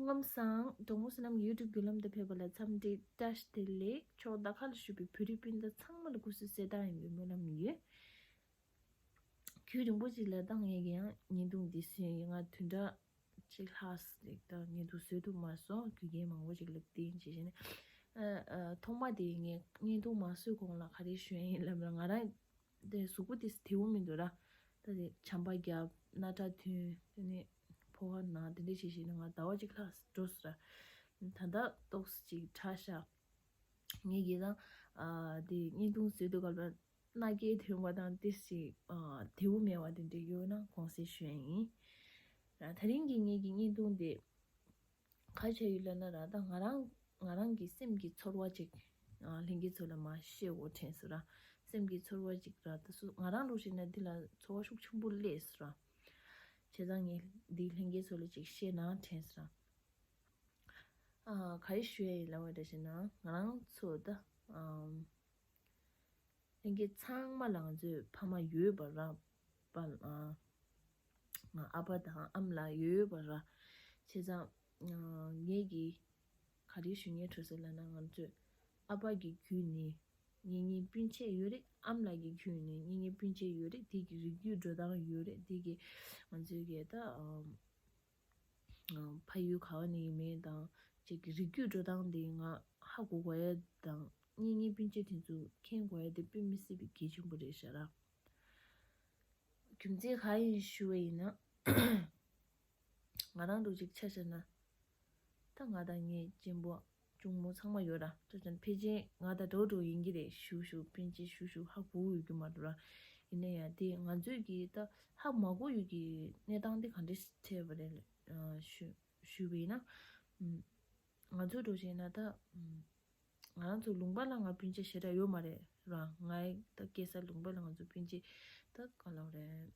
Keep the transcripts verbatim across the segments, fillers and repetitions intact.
ལམ་སང་གྲོགས་མོ་བསོད་ནམས་ཀྱི་YouTube་བརྒྱུད་ལམ་དུ་ཕེབས་པ་ལ་འཚམས་འདྲི་བཀྲ་ཤིས་བདེ་ལེགས། ཕྱོགས་མཐའ་ཁག་ལ་བཞུགས་པའི་བོད་རིགས་སྤུན་ཟླ་ཚང་མ་ལ་སྐུ་གཟུགས་གསལ་ཐང་ཡིན་པའི་སྨོན་ལམ་ཡོད། རྒྱུན་རིང་པོ་ཅིག་ལ་ད་ངས་ཀྱང་བརྙན་ཐུང་འདི་བཟོས་ཡིན། ང་བདུན་ཕྲག་གཅིག་ལྷག་ཅིག་ད་བརྙན་ཐུང་བཟོས་ཐུབ་མ་སོང་། རྒྱུ་རྐྱེན་མང་པོ་ཅིག་ལ་བརྟེན་བྱས་བྱས་ནས། ཨ་ཨ་ཐོག་མ་དེ་ངས་བརྙན་ཐུང་མ་བཟོས་གོང་ལ་ག་རེ་ཞུ་ཡ་ཡིན་ལབ་ན། ང་རང་དེ་གཟུགས་པོ་དེ་བདེ་པོ་མི་འདུག་ར། ད་དེ་བྱམས་པ་བརྒྱབ། སྣ་ཁྲག་ཐོན། དེ་ནས་ཕོ་བ་ན། དེ་འདྲ་བྱས་བྱས་ནས་ང་ཟླ་བ་གཅིག་ལྷག་འགྲོ་སོང་ར། ད་ལྟ་ཏོག་ཙམ་ཅིག་དྲག་ཤག་ངས་ཀྱིས་ད་ཨ་དེ་བརྙན་ཐུང་བཟོས་དུས་སྐབས་ལ་མནའ་སྐྱེལ་ཐོན་པ་དང་ཏོག་ཙམ་ཨ་བདེ་པོ་མེད་པ་དེ་འདྲ་ཡོད་ན་དགོངས་སེལ་ཞུ་ཡ་ཡིན། ད་རིང་གི་ངེད་ཀྱི་བརྙན་ཐུང་དེ་ག་རེ་བྱས་ཡོད་ལབ་ན་ར། ད་ང་རང་ང་རང་གི་སེམས་ཀྱི་ཚོར་བ་ཅིག་ཨ་ལྷན་རྒྱས་ཚོ་ལ་མར་བཤད་དགོས་དྲན་སོང་ར། སེམས་ཀྱི་ཚོར་བ་ཅིག་ར། ད་སུ་ང་རང་འདྲ་བྱས་ན་འདི་ལ་ཚོར་བ་ཤུགས་ཆེན་པོ་སླེབས་སོང་ར། བྱས་ཙང་ངས་འདི་ལྷན་རྒྱས་ཚོ་ལ་ཅིག་བཤད་ན་དྲན་སོང་ར། ཨ་ག་རེ་ཞུ་ཡ་ཡིན་ལབ་པ་འདྲ་བྱས་ན། ང་རང་ཚོ་ད་ཨམ་ལྷན་རྒྱས་ཚང་མ་ལ་ང་ཚོའི་ཕ་མ་ཡོད་པ་ར། པ་ཨ་ཨ་ཕ་དང་ཨ་མ་ལགས་ཡོད་པ་ར། བྱས་ཙང་ཨ་ངེད་ཀྱིས་ག་རེ་ཞུ་སྙིང་འདོད་སོང་ལབ་ན། ང་ཚོས་ཨ་ཕ་གི་བརྒྱུད་ནས་གཉེན་ཉེ་སྤུན་མཆེད་ཡོད་རེད། ཨ་མ་ལགས་ཀྱི་བརྒྱུད་ནས་གཉེན་ཉེ་སྤུན་མཆེད་ཡོད་རེད། དེ་གི་རིགས་རྒྱུད་འགྲོ་སྟངས་ཡོད་རེད། དེ་གི་ང་ཚོའི་གི་ད་ཨ་ཕ་ཡུལ་ག་བ་ནས་ཡིན་མིན་དང་། ཅིག་གི་རིགས་རྒྱུད་འགྲོ་སྟངས་དེ་ང་ཧ་གོ་དགོས་ཡ་དང་། གཉེན་ཉེ་སྤུན་མཆེད་དེ་ཚོ་མཁྱེན་དགོས་ཡ་དེ་དཔེ་མི་སྲིད་པའི་གལ་ཆེན་པོ་རེད་ཤག་ར། རྒྱུ་མཚན་ག་ཡིན་ཞུ་བ་ཡིན་ན། ང་རང་འདྲ་ཅིག་ཆ་བཞག་ན། ད་ང་དང་ངའི་གཅེན་པོ་གཅུང་མོ་ཚང་མ་ཡོད་ར། ད་ཕལ་ཆེར་ང་དང་འདྲ་འདྲ་ཡིན་གྱི་རེད། ཞུ་ཞུ་སྤུན་མཆེད་ཞུ་ཞུ་ཧ་གོ་ཡོད་རྒྱུ་མ་རེད་ར། ཡིན་ན་ཡང་དེ་ང་ཚོས་ཀྱི་ད་ཧ་མ་གོ་ཡོད་ཀྱི་གནས་སྟངས་དེ་ག་འདྲས་འཕྲད་པ་རེད་ཞུ་ཞུ་བ་ཡིན་ན། ང་ཚོ་འདྲ་བྱས་ན་ད། ང་རང་ཚོ་ལུང་པ་ལ་ང་སྤུན་མཆེད་ཞེ་དྲག་ཡོད་མ་རེད་ར། ངའི་ད་སྐྱེས་ས་ལུང་པ་ལ་ང་ཚོ་སྤུན་མཆེད་ད་ག་ལབ་རེད།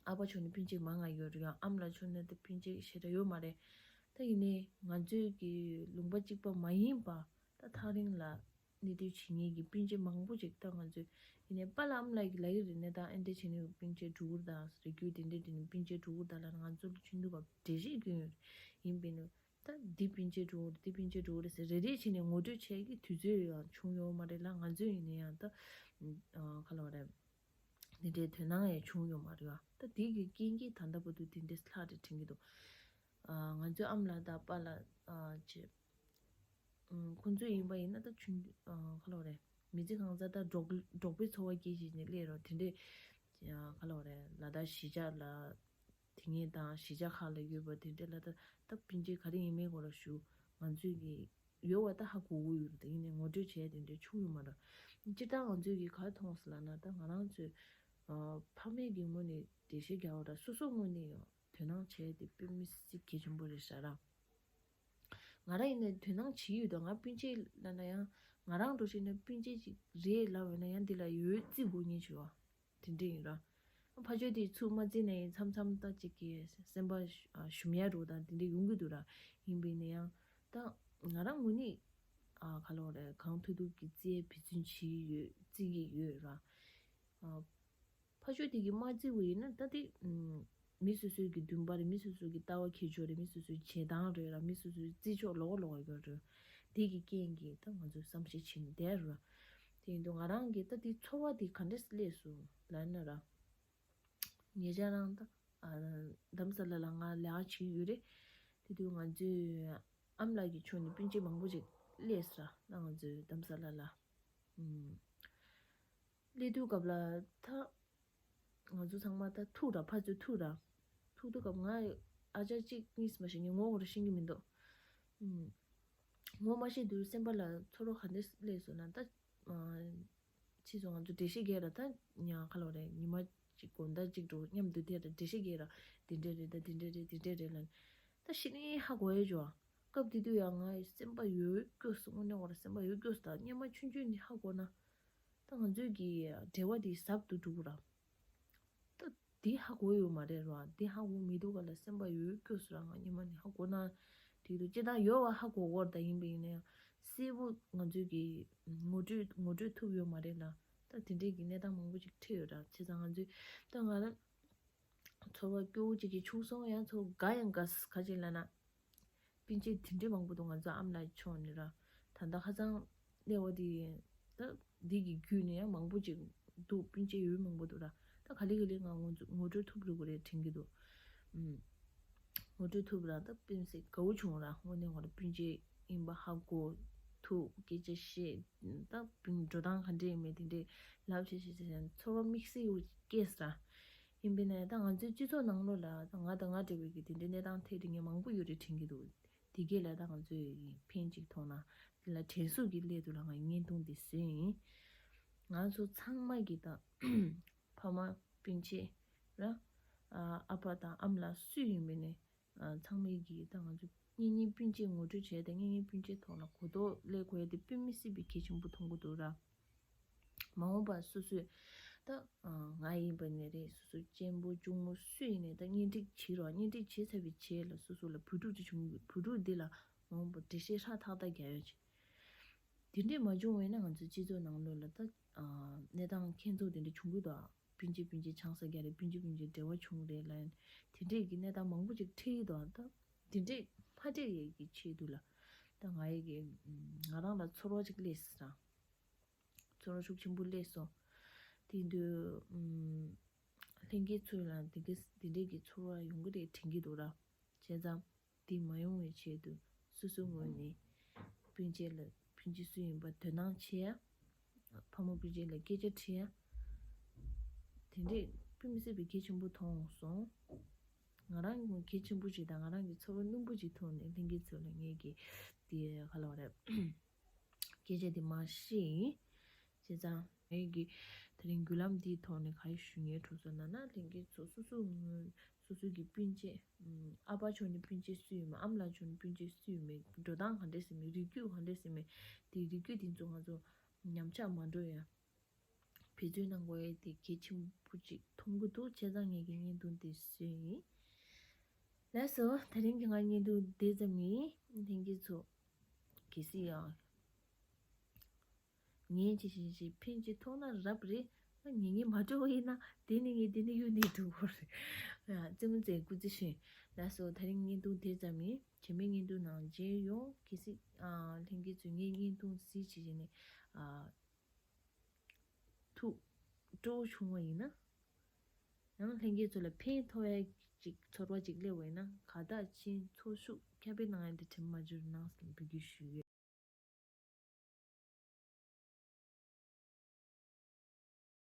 ཨ་ཕ་ཕྱོགས་ནས་སྤུན་མཆེད་མང་ང་ཡོད་རེད། ཡང་ཨ་མ་ལགས་ཕྱོགས་ནས་ད་སྤུན་མཆེད་ཞེ་དྲག་ཡོད་མ་རེད། ད་ཡིན་ནའི་ང་ཚོའི་གི་ལུང་པ་གཅིག་པ་མ་ཡིན་པ་ད་ཐག་རིང་ལ་གནས་སྡོད་བྱེད་མཁན་གྱི་སྤུན་མཆེད་མང་པོ་ཅིག་ད་ང་ཚོས། ཡིན་ནའི་པཱ་ལགས་ཨ་མ་ལགས་ཀྱིས་ལབ་ཀྱི་རེད། གནས་སྟངས་ཨེ་འདྲ་བྱས་ནས་སྤུན་མཆེད་འགྲོ་གི་རེད་ད། རིགས་རྒྱུད་དེ་འདྲ་དེ་ནས་སྤུན་མཆེད་འགྲོ་གི་རེད་ད་ལབ་ན། ང་ཚོ་ལ་ཆུང་དུས་སྐབས་འགྲེལ་བཤད་སྐྱོན་ཡོད་རེད། ཡིན་པས་ན། ད་འདི་སྤུན་མཆེད་འགྲོ་གི་རེད། འདི་སྤུན་མཆེད་འགྲོ་གི་རེད་ཟེར་རེ་རེ་བྱས་ནས་ངོ་སྤྲོད་བྱེད་ཀྱི་དུས་ཚོད་ཡང་བྱུང་ཡོད་མ་རེད་ལ། ང་ཚོས་ཡིན་ན་ཡང་ད་ཨ་ག་ལབ་རེད། འདི་འདྲའི་དོ་སྣང་ཡང་བྱུང་ཡོད་མ་རེད་བ། ད་འདི་གི་རྐྱེན་གྱིས་ད་ལྟ་བར་དུ་འདི་འདྲའི་ལྷག་རེ་དྲན་གྱི་འདུག་ཨ་ང་ཚོའི་ཨ་མ་ལགས་དང་པཱ་ལགས་ཨ་ཅེ་ཨ་ཁོང་ཚོ་ཡིན་པ་ཡིན་ན་ད་ཆུང་ཨ་ག་ལབ་རེད། མི་ཚེ་གང་ཚ་ད་འབྲོག་འབྲོག་པའི་འཚོ་བ་སྐྱེལ་བྱས་ནས་སླེབས་རོགས་དེ་འདྲའི་ཨ་ག་ལབ་རེད། ལ་དྭགས་གཞིས་ཆགས་ལ། དེ་སྔོན་དང་གཞིས་ཆགས་ཁག་ལ་ཡོད་པ་དེ་འདྲ་ལ་ད་ད་སྤུན་མཆེད་ག་རེ་ཡིན་མིན་སྐོར་ལ་ཞུ། ང་ཚོས་ཀྱི་ཡོད་པ་ད་ཧ་གོ་གི་ཡོད་རེད། ཡིན་ནའི་ངོ་སྤྲོད་བྱས་དེ་འདྲ་བྱུང་ཡོད་མ་རེད། སྤྱིར་བཏང་ང་ཚོས་ཀྱི་ག་རེ་མཐོང་སོང་ལབ་ན། ད་ང་རང་ཚོའི་ཨ་ཕ་མེས་ཀྱི་ངོས་ནས་འགྲེལ་བཤད་རྒྱག་པ་དང་། སོ་སོའི་ངོས་ནས་ཡང་དོ་སྣང་བྱས་དེ་དཔེ་མི་སྲིད་གལ་ཆེན་པོ་རེད་ཤག་ར། ང་རང་ཡིན་ནའི་དོ་སྣང་བྱེད་ཡོད་དོ། ང་སྤུན་མཆེད་ལབ་ན་ཡང་ང་རང་འདྲ་བྱས་ན་སྤུན་མཆེད་ཅིག་རེད་ལབ་ཡོད་ན་ཡང་འདི་ལ་འོ་བརྩི་དགོས་ངེས་བྱུང་བ། དེ་འདྲ་ཡིན་ར། ཕ་ཆོས་དེ་ཚུར་མ་བརྩིས་ན་ཡང་མཚམས་མཚམས་ད་ཅིག་གི་སེམས་པ་ཞུམ་ཡ་འགྲོ་དང་དེ་འདྲ་ཡོང་གི་འདུག་ར། ཡིན་པས་ན་ཡང་ད་ང་རང་ངོས་ནས་ཨ་ག་ལབ་རེད། གང་ཐུབ་ཐུབ་ཀྱི་བརྩི་ཡའི་འབད་བརྩོན་བྱེད་ཡོད། བརྩི་གི་ཡོད་ར། ཨ་ཕ་ཆོས་དེ་གི་མ་བརྩི་བ་ཡིན་ན་ད་དེ་མི་སོ་སོའི་གི་འདུན་པ་རེད། མི་སོ་སོའི་གི་ལྟ་བ་ཁྱད་ཆོས་རེད། མི་སོ་སོའི་བྱེད་སྟངས་རེད་ར། མི་སོ་སོའི་བརྩི་ཕྱོགས་ལོགས་ལོགས་ཡོད་རེད། དེ་གི་རྐྱེན་གྱིས་ད་ང་ཚོས་བསམ་ཤེས་བྱེད་ནས་བསྡད་ར། དེ་ཡིན་དུས་ང་རང་གིས་ད་དེ་ཚོར་བ་དེ་ག་འདྲས་སླེབས་སོང་ལབ་ན་ར། ཉེ་ཆར་རང་ད་ཨ་རྡ་རམ་ས་ལ་ལ་ང་ལས་ཀ་བྱེད་ཀྱི་ཡོད་རེད། དེ་དུས་ང་ཚོའི་ཨ་མ་ལགས་ཀྱི་ཕྱོགས་ནས་སྤུན་མཆེད་མང་པོ་ཅིག་སླེབས་སོང་ར། ང་ཚོའི་རྡ་རམ་ས་ལ་ལ་ཨུམ་སླེབས་དུས་སྐབས་ལ་ད་ང་ཚོ་ཚང་མ་ད་ཐུག་ར། ཕར་ཚུར་ཐུག་ར། ཐུག་དུས་སྐབས་ང་ཨ་ཅག་གཅིག་གཉིས་མ་ཤེས། ངས་ངོ་ཧོ་ར་ཤེས་ཀྱི་མི་འདུག་ཨུམ་ངོ་མ་ཤེས་དུས་སེམས་པ་ལ་ཚོར་བ་ག་འདྲས་སླེབས་སོང་ན། ད་ཨ་ཕྱིས་སུ་ང་ཚོ་འགྲེལ་བཤད་རྒྱག་ར། ད་ཉ་ག་ལབ་རེད། ཉི་མ་གཅིག་དགོང་དག་གཅིག་འགྲོ་མཉམ་དུ་དེ་ར་འགྲེལ་བཤད་རྒྱག་ར། དེ་འདྲ་རེད་ད། དེ་འདྲ་རེད། དེ་འདྲ་རེད་ལབ། ད་གཞི་ནས་ཧ་གོ་ཡ་ཅོ། སྐབས་དེ་དུས་ཡང་ང་སེམས་པ་ཡོད་སྐྱོ་སོང་། དངོས་གནས་ཁོ་ར་སེམས་པ་ཡོད་སྐྱོ་སོང་། ད་སྔོན་མ་ཆུང་ཆུང་ནས་ཧ་གོ་ན་ད་ང་ཚོའི་གི་འབྲེལ་བ་དེ་ཟབ་ཏུ་འགྲོ་གི་ར། ད་འདི་ཧ་གོ་ཡོད་མ་རེད་ར། འདི་ཧ་གོ་མི་འདུག་ག་ལ་སེམས་པ་ཡོད་སྐྱོ་སོང་ར། ང་སྔོན་མ་ནས་ཧ་གོ་ན་དེ་དུས་སྤྱིར་བཏང་ཡོད་པ་ཧ་གོ་གོ་ར། ད་ཡིན་པ་ཡིན་ན་ཡང་གསལ་པོ་ང་ཚོའི་གི་ངོ་སྤྲོད་ངོ་སྤྲོད་ཐུབ་ཡོད་མ་རེད་ལ། ད་དེ་འདྲའི་གི་གནས་སྟངས་མང་པོ་ཅིག་འཕྲད་ཡོད་ར། བྱས་ཙང་ང་ཚོས་ད་ང་རང་ཚོར་བ་སྐྱོ་བོ་ཅིག་གི་བྱུང་སོང་། ཡང་ཚོར་དགའ་ཡང་དགའ། ག་ཅིག་ལབ་ན། སྤུན་མཆེད་དེ་འདྲའི་མང་པོ་འདུག་ང་ཚོ་ཨ་མ་ལགས་ཕྱོགས་ནས་ར། ད་ལྟ་ཧ་ཅང་གནས་བ་དེ་ད་འདི་གི་བརྒྱུད་ནས་ཡང་མང་པོ་ཅིག་འདུག་སྤུན་མཆེད་ཡོད་མང་པོ་འདུག་ར། ད་ག་ལེ་ག་ལེ་ང་ངོ་ཚོ་ངོ་སྤྲོད་ཐུབ་རེད་དགོས་རེད་དྲན་གྱི་འདུག་ཨུམ། ངོ་སྤྲོད་ཐུབ་ར་ད་སྤུན་མཆེད་དགའ་བོ་བྱུང་ར། དངོས་གནས་ང་རང་སྤུན་མཆེད་ཡིན་པ་ཧ་གོ་ཐུབ། སྐད་ཆ་བཤད། ད་སྤུན་འགྲོ་སྟངས་ག་འདྲ་ཡིན་མིན་དེ་འདྲའི་ལབ་བྱས་བྱས་བྱས་ཚོར་བ་དམིགས་བསལ་ཡོད་སྐྱེས་ར། ཡིན་པས་ན་ད་ང་ཚོའི་སྤྱི་ཚོགས་ནང་ལོགས་ལ་ད་ང་དང་ང་འདྲ་བའི་གི་དེ་འདྲའི་གནས་སྟངས་ཐད་དེ་ངས་མང་པོ་ཡོད་རེད་དྲན་གྱི་འདུག་དེ་གས་ལ་ད་ང་ཚོས་ཕན་ཅིག་ཐོགས་ན་དེ་ལ་དྲན་གསོ་གི་སླད་དུ་ལ་ང་བརྙན་ཐུང་འདི་བཟོས་ཡིན། ང་ཚོ་ཚང་མ་གི་ད་ཕ་མ་སྤུན་མཆེད་ར། ཨ་ཨ་ཕ་དང་ཨ་མ་ལགས་སུ་ཡིན་པས་ནས་ཚང་མས་གི་ད་ང་ཚོ་གཉེན་ཉེ་སྤུན་མཆེད་ངོ་སྤྲོད་བྱས་ཏེ་གཉེན་ཉེ་སྤུན་མཆེད་ཐོག་ལ་གོ་རྟོགས་སླེབས་དགོས་ཡ་དེ་དཔེ་མི་སྲིད་པའི་གལ་ཆེན་པོ་མཐོང་གི་འདུག་ར། མ་འོངས་པ་སོ་སོས་ད་ང་ཡིན་པ་ནས་རེད། སོ་སོ་གཅེན་པོ་གཅུང་མོ་སུ་ཡིན་ནས་ད་གཉེན་སྒྲིག་བྱེད་རོགས། གཉེན་སྒྲིག་བྱེད་ཚར་བའི་རྗེས་ལ་སོ་སོ་ལ་བུ་ཕྲུག་ཅིག་བྱུང་གི་བུ་ཕྲུག་འདི་ལ་མ་འོངས་པ་འགྲེལ་བཤད་ཧྲ་ཐག་ཐག་རྒྱག་ཡ་ཅིག་དེ་འདྲས་མ་བྱུང་བས་ན་ང་ཚོའི་སྤྱི་ཚོགས་ནང་ལོགས་ལ་ད་གནས་སྟངས་ཁྱད་མཚར་དེ་འདྲ་བྱུང་གི་འདུག་སྤུན་མཆེད་སྤུན་མཆེད་ཆང་ས་རྒྱག་རེད། སྤུན་མཆེད་སྤུན་མཆེད་འབྲེལ་བ་བྱུང་རེད་ལ། དེ་འདྲས་ཀྱི་གནས་སྟངས་མང་པོ་ཅིག་འཕྲད་ཀྱི་འདུག་ད་དེ་འདྲས་མ་འཕྲད་ཡས་ཀྱི་ཆེད་དུ་ལ་ད་ང་ཡི་གི་ང་རང་ལ་ཚོར་བ་ཅིག་སླེབས་སོང་། ཚོར་བ་ཤུགས་ཆེན་པོ་སླེབས་སོང་། དེ་དུས་ལྷན་རྒྱས་ཚོ་ལ་དེ་གི་དེ་འདྲས་ཀྱི་ཚོར་བ་ཡོང་གི་རེད་དྲན་གྱི་འདུག་ར། བྱས་ཙང་དེ་མ་ཡོང་བའི་ཆེད་དུ་སོ་སོའི་ངོས་ནས་སྤུན་མཆེད་ལ་སྤུན་མཆེད་སུ་ཡིན་པ་དོ་སྣང་བྱེད་ཡ། ཕ་མ་སྤུན་མཆེད་ལ་སྐད་ཆ་དྲི་ཡ། དེ་འདྲས་དཔེ་མི་སྲིད་པའི་གལ་ཆེན་པོ་མཐོང་སོང་། ང་རང་གི་གལ་ཆེན་པོ་ཞིག་དང་ང་རང་གི་ཚོར་བ་སྣུམ་པོ་ཞིག་ཐོག་ནས་ལྷན་རྒྱས་ཚོ་ལ་ངས་ཀྱི་དེ་ག་ལ་བ་རེད། སྐད་ཆ་དེ་མ་བཤད་ཡིན། བྱས་ཙང་ངས་ཀྱི་དེ་རིང་བརྒྱུད་ལམ་འདིའི་ཐོག་ནས་ག་རེ་ཞུ་སྙིང་འདོད་སོང་ལབ་ན་ལྷན་རྒྱས་ཚོ་སོ་སོ་ངོས་སོ་སོ་གི་སྤུན་མཆེད་ཨ་ཕ་ཕྱོགས་ནས་སྤུན་མཆེད་སུ་ཡིན་མིན་ཨ་མ་ལགས་ཕྱོགས་ནས་སྤུན་མཆེད་སུ་ཡིན་མིན་འགྲོ་སྟངས་ག་འདྲས་ཟེར་མིན་རིགས་རྒྱུད་ག་འདྲས་ཟེར་མིན་དེ་རིགས་རྒྱུད་དེ་ཚོ་ང་ཚོ་ཉམས་ཆག་མ་འགྲོ་ཡ། བེད་སྤྱོད་གནང་དགོས་ཡས་དེ་གལ་ཆེན་པོ་ཅིག་མཐོང་གི་འདུག་བྱས་ཙང་ངས་ཀྱི་བརྙན་ཐུང་དེ་བཟོས་ཡིན། ལགས་སོ། དེ་རིང་གི་ང་བརྙན་ཐུང་དེ་ཙམ་ཡིན། ལྷན་རྒྱས་ཚོ་གལ་སྲིད་ཡང་ཉན་ཅི་ཞིག་ཞིག་ཕན་ཅི་ཐོགས་ན་རབ་རེད། ཉན་ཉན་མ་འགྲོ་བ་ཡིན་ན་དེ་ནི་ངས་དེ་ནི་གཡུག་ནས་འགྲོ་དགོས་རེད། རྩེད་མོ་རྩེ་སྐུ་རྩེད་ཤོད། ལགས་སོ། དེ་རིང་བརྙན་ཐུང་དེ་ཙམ་ཡིན། རྗེས་མའི་བརྙན་ཐུང་ནང་མཇལ་ཡོང་། གལ་སྲིད་ལྷན་རྒྱས་ཚོས་ངའི་བརྙན་ཐུང་གཟིགས་བྱས་བྱས་ནས་ཐུགས་སྤྲོ་བོ་བྱུང་བ་ཡིན་ན། ཡང་ལྷན་རྒྱས་ཚོ་ལ་ཕན་ཐོགས་ཡ་ཅིག་ཚོར་བ་ཅིག་སླེབས་པ་ཡིན་ན་ག་དག་ཅིག་ཚོགས་ཞུགས་ཁྱབ་སྤེལ་གནང་ཡ་འདི་དྲན་མ་བརྗེད་རོགས་གནང་ཟེར་ནས་འབོད་སྐུལ་ཞུ་ཡོད།